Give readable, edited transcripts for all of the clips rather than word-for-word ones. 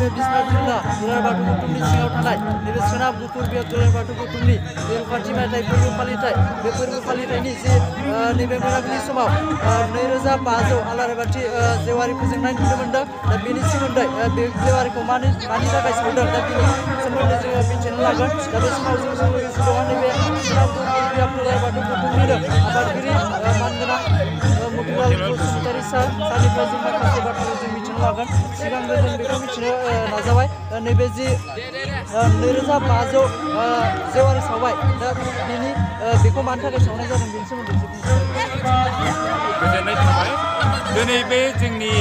नैबे बिस्वनाथ जिल्ला दुलाराय बाथौ गौथुमनि सिङाव थानाय नैबे सोनाब गुफुर बियाब दुलाराय बाथौ गौथुमनि बे रुपाथि मायथाइ फोरबो फालिथाय बे फोरबो फालिथायनि जे नैबे मोनाबिलि समाव 2500 आलारि बाथि जेवारि फोजोंनाय नुनो मोनदों। दा बेनि सोमोन्दै बे जेवारिखौ मानि थाखाय सावदों दा बेनि सोमोन्दै जोङो मिथिनो लागोन। दा बे समाव जों लोगोसे दङ नैबे सोनाब गुफुर बियाब दुलाराय बाथौ गौथुमनिनो आफादगिरि मानगोनां मतिलाल बसुमतारी सारनिफ्राय जों माखासे बाथ्राखौ जों मिथिनो लागोन। सिगांग्रो जों बेखौ मिथिनो नाजाबाय नैबे जि 2500 जेवारि सावबाय दा बेनि बेखौ मानि थाखाय सावनाय जादों बेनि सोमोन्दै गोजोननाय थाबाय। दिनै बे जोंनि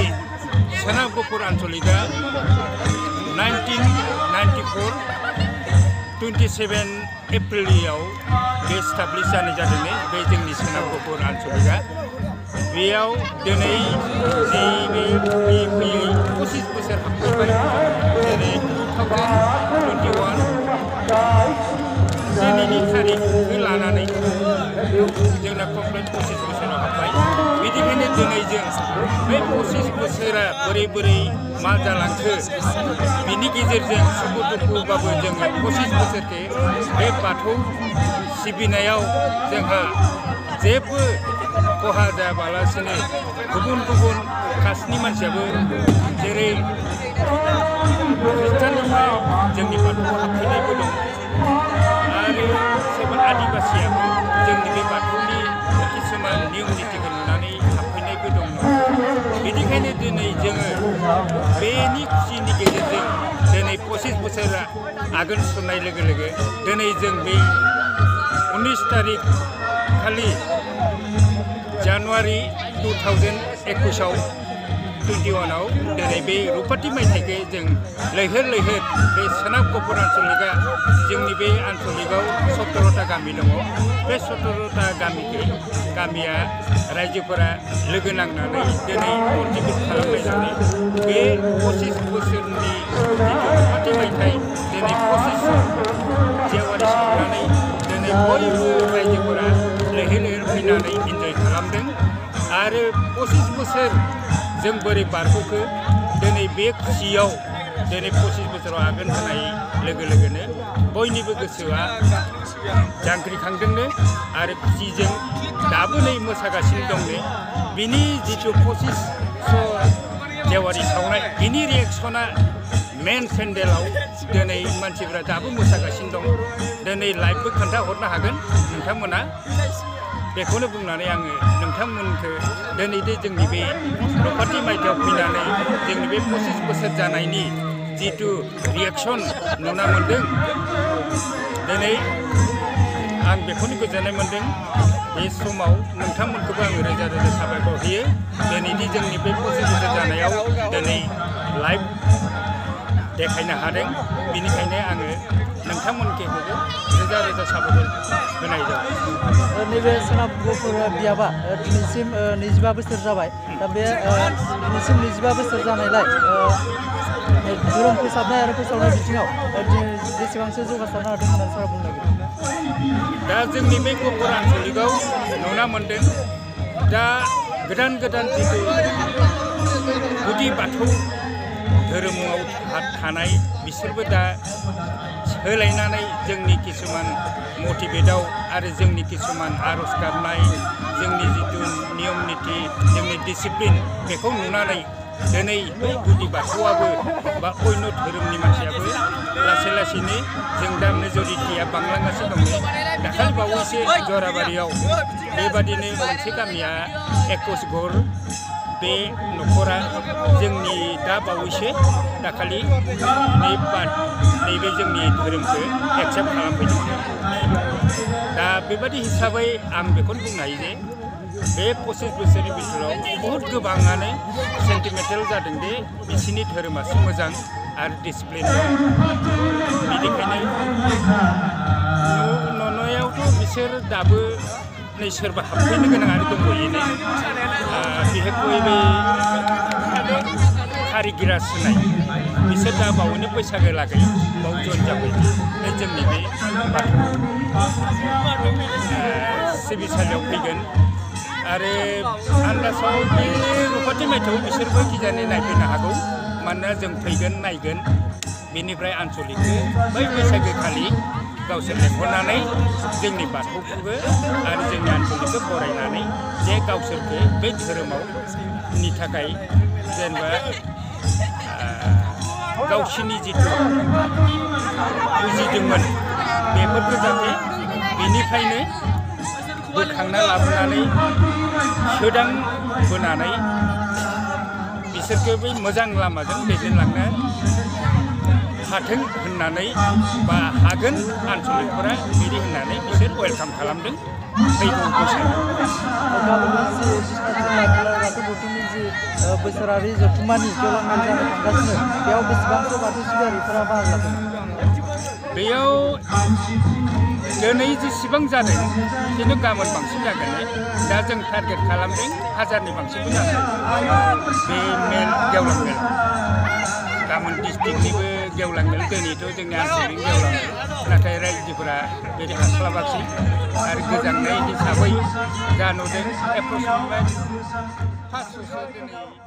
सोनाब गुफुर आन्चलिकआ 1994 27 एप्रिलाव बे स्टाब्लिश जानाय जादों। बे जोंनि सोनाब गुफुर आन्चलिकआ बेयाव दिनै जि बे फैयै 25 बोसोर हाबफैबाय। जेरै 2021 दिनैनि थारिखखौ लानानै जोंना कमप्लिट 25 बोसोराव हाबबाय। बिनिखायनो दिनै जों बे 25 बोसोरा बोरै मा जालांखो बिनि गेजेरजों सुखु दुखुबाबो जोङो 25 बोसोरखे बे बाथौ सिबिनायाव जोंहा जेबो खहा जायाबालासिनो गुबुन कास्टनि मानसियाबो जेरै खृष्टाननिफ्राय जोंनि बाथौआव हाबफैनायबो दं आरो सोरबा आदिबासियाबो जोंनि बे बाथौनि किसुमान नियम नितिखौ नुनानै हाबफैनायबो दङ। बेनिखायनो दिनै जोङो बेनि खुसिनि गेजेरजों दिनै 25 बोसोरा आगोल सुरनाय लोगो दिनै जों बे 19 तारिख खालि जानुवारि 2021 21 दिनै बे रुपाथि मायथाइखौ जों लैहोर बे सोनाब गुफुर आन्चलिकआ जोंनि बे आन्चलिकआव 17टा गामि दङ। बे 17टा गामिया रायजोफोरा लोगो नांनानै दिनै मोटिभेट खालामलायनानै बे 25 बोसोरनि जिथु रुपाथि मायथाइ दिनै 25 जेवारि सावनानै दिनै बयबो रायजोफोरा लैहोर फैनानै इन्जय खालामदों। आरो 25 बोसोर जों बोरै बारग'खो दिनै बे खुसियाव दिनै 25 बोसोराव आगान होनाय लोगोनो बयनिबो गोसोआ जांख्रिखांदोंनो आरो खुसिजों दाबो नै मोसागासिनो दंनो। बिनि जिथु 2500 जेवारि सावनाय बिनि रिएक्सना मेन पेन्डेलाव दिनै मानसिफ्रा दाबो मोसागासिनो दं। दिनै लाइभबो खोन्थाहरनो हागोन नोंथांमोना। बेखौनो बुंनानै आङो नोंथांमोनखौ दिनै जोंनि बे रुपाथि मायथाइयाव फैनानै जोंनि बे 25 बोसोर जानायनि जिथु रिएक्सन नुना मोन्दों दिनै आं बेखौनो गोजोननाय मोन्दों। बे समाव नोंथांमोनखौबो आङो रोजा साबायखर होयो। दिनैनि जोंनि बे 25 बोसोर जानायाव दिनै लाइभ देखायनो हादों। बिनिखायनो आङो नोंथांमोनखौबो रोजा साबायखर होनाय जाबाय। नैबे सोनाब गुफुर बियाबा दिनैसिम 25 बोसोर जाबाय। दा बे दिनैसिम 25 बोसोर जानायलाय धोरोम फोसाबनाय आरो फोसावनाय बिथिङाव बेसेबांसो जौगासारनो हादों होननानै सारा बुंनो नागिरदों? दा जोंनि बे गुफुर आन्चलिकआव नुना मोन्दों दा गोदान जिथु गुदि बाथौ धोरोमाव थानाय बिसोरबो दा सोलायनानै जोंनि किसुमान मटिभेटआव आरो जोंनि किसुमान आर'ज गाबनाय जोंनि जिथु नियम निति जोंनि डिसिप्लिन बेखौ नुनानै दिनै बै गुदि बाथौआबो बा अन्य धोरोमनि मानसियाबो लासैनो जों दा मेजरिटिया बांलांगासिनो दं। दाखालि बावैसो जराबारियाव बेबादिनो मोनसे गामिया 21 घर बे न'खरा जोंनि दा बावैसो दाखालि नैबे जोंनि धोरोमखौ एक्सेप्ट खालामफैदों। दा बेबादि हिसाबै आं बेखौनो बुंनो हायो जे बे 25 बोसोरनि बिथोराव बहुद गोबाङानो सेन्टिमेन्टेल जादों दे बिसिनि धोरोमासो मोजां आरो डिसिप्लिन दं। बेनिखायनो नुनायावथ' बिसोर दाबो नै सोरबा हाबफैनो गोनां आरो दंबायोनो। बिहेखय बे कारिगिरा सोनाय बिसोर दा बावैनो बैसागो लागै बाव जइन जाबाय। जोंनि बे बाथौ सिबिसालियाव फैगोन आरो आन्दासाव बे रुपाथि मायथाइयाव बिसोरबो गिजानो नायफैनो हागौ। मानोना जों फैगोन नायगोन बेनिफ्राय आनसलिकखौ बै बैसागोखालि गावसोर लेंहरनानै जोंनि बाथौखौबो आरो जोंनि आनसलिकखौ बरायनानै जे गावसोरखौ बे धोरोमावनि थाखाय जेनेबा गावसिनि जिथु बुजिदोंमोन बेफोरखौ जाहाथे बेनिफ्रायनो बोखांना लाबोनानै सोदांबोनानै बिसोरखौ बै मोजां लामाजों दैदेनलांनो हाथों होननानै बा हागोन आनसलिकफोरा बिदि होननानै बिसोर वेलकाम खालामदों फैगौ बैसागु। बोसोरारि जथुम्मानि गेवलां मेल जानो थांगासिनो बेयाव बेसेबांसो बाथौ सिबियारिफोरा बाहागो लादों? बेयाव दिनै जेसेबां जादों खिन्थु गाबोन बांसिन जागोन। दा जों टारगेट खालामदों 1000नि बांसिनबो जागोन बे मेल गेवलां मेल। गाबोन डिस्ट्रिक्टनिबो गेवलां मेल दिनैथ' जोंनि आनसलिक गेवलां मेल नाथाय रायजोफोरा बिदि हास्लाबाखै आरो गोजांनाय हिसाबै जा नुदों एप्रक्सिमेट 500सो दिनै